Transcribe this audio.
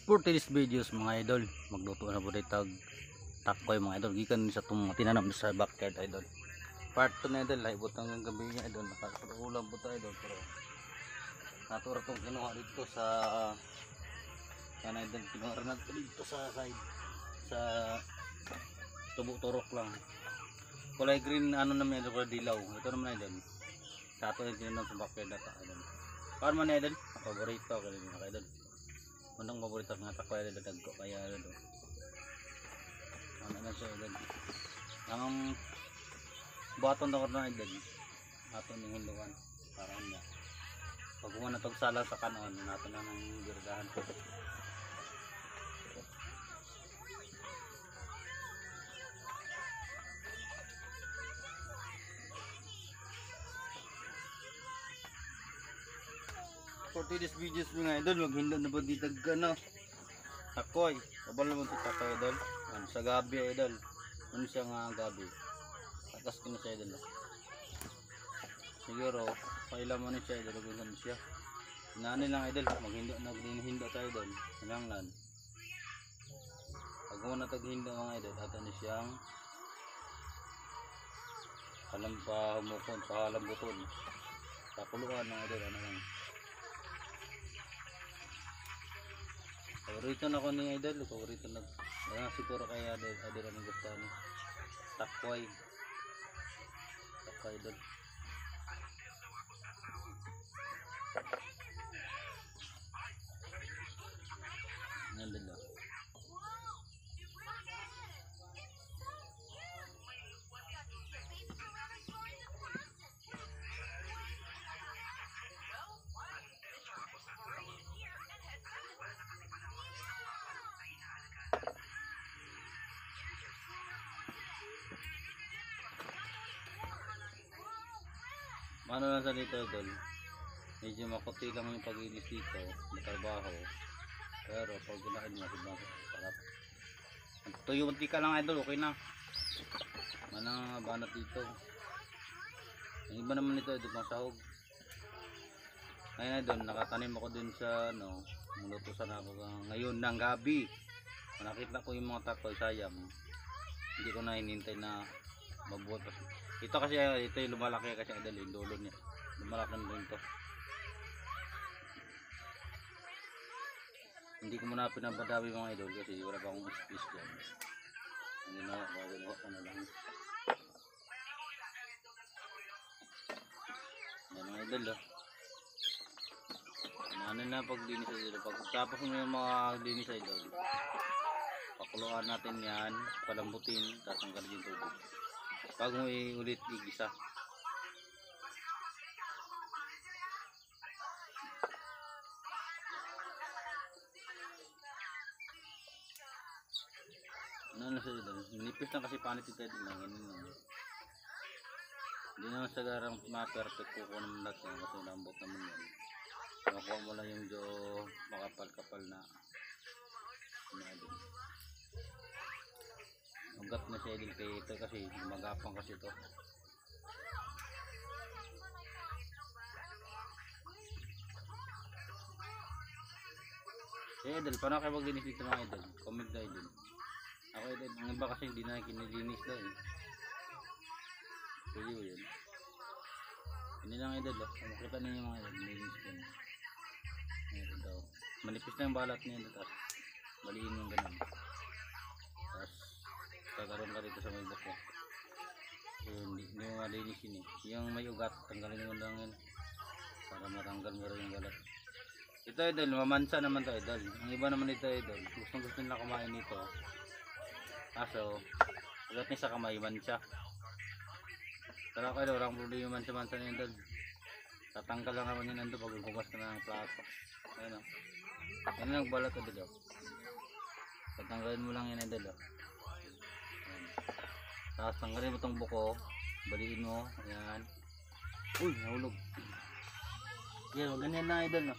For today's videos mga idol, magluto na po tayo tag takoy mga idol. Gikan sa itong tinanam sa backyard idol. Part 2 na idol, laibot ang gabi niya idol. Nakatulang po tayo idol. Pero natura itong kinuha dito sa yan idol. Kinuha rin natin dito sa side. Sa tubo-turok lang. Kulay green ano naman idol, kulay dilaw. Ito naman idol. Sa ito yung tinanam sa backyard na idol. Paano man idol? Paborito ko rin mga idol. Manang paborito nga takoy ay dagko kaya do. Ano na siya idol. Ang baton na ko na idol. Aton ning hunduan para niya. Pag na tog sala sa kanon nato na nang girdahan ko. For today's videos mga idol, maghindot na po dito ano takoy, kabal naman ito takoy idol ano, sa gabi idol ano siya nga gabi atas ko na siya idol siguro kailan mo na siya idol kung saan siya inaani lang idol maghindot tayo idol hinanglan pag mo na taghindot mga idol ato na siyang kalampa humukon sa halambuton sa puluan mga idol ano lang. Paborito na ko ni idol, paborito na. Siguro kaya idol ang gusto ni takoy. Takoy idol. Nandun lang. Ano lang sa dito idol, medyo makuti lang yung pag-ilis dito, matrabaho, pero pag ginahin mo, sarap. Tuyo mantika lang idol, okay na. Manang banat dito. Ang iba naman nito idol, pang sahog. Ngayon idol, nakatanim ako din sa ano, mulutusan ako ngayon ng gabi. Nakita ko yung mga takoy, sayang. Hindi ko na hinintay na mabuhat pa. Ito kasi ito yung lumalaki kasi idol yung dulo niya. Lumalaki na rin to. Hindi ko muna pinabadawi mga idol kasi wala pa akong space dyan. Hindi na gagawa ko na lang. Yan mga idol oh. Ano na paglinis idol. Pagtapos mo yung mga linis idol, pakuluan natin yan, palambutin, tatanggalin yung tubig. Pag mo ulit igisa. Ano na siya doon? Nipis lang kasi panit ito din lang. Hindi naman sa garang ma-perfect kuko naman natin kasi lambot naman yan. Makuha mo lang yung do makapal-kapal na din. Ugat na siya din kay ito kasi magapang kasi ito. Eh idol, paano kayo maglinis dito mga idol? Comment na idol. Ako idol, ang iba kasi hindi na kinilinis daw eh. Pwede yun. Hindi lang idol oh. Makita ninyo mga idol, nilinis ko na. Ito daw. Manipis na yung balat niya ito tapos baliin yung ganun. Tapos kakaroon ka dito sa may buko. So, hindi mo malinis yun eh. Yung may ugat, tanggalin mo lang yun para matanggal mo rin yung balat. Ito idol, mamansa naman to idol. Ang iba naman ito idol, gusto nila kumain nito. Kaso, ugat niya sa kamay, mansa. Pero kayo, orang problema yung mansa-mansa niya idol. Tatanggal lang naman yun nando pag hugas ka na ng plato. Ayan o. Yan lang balat idol o. Tatanggalin mo lang yan idol o. Tapos tanggalin mo itong buko, baliin mo, ayan. Uy, nahulog. Yan, ganyan na idol no.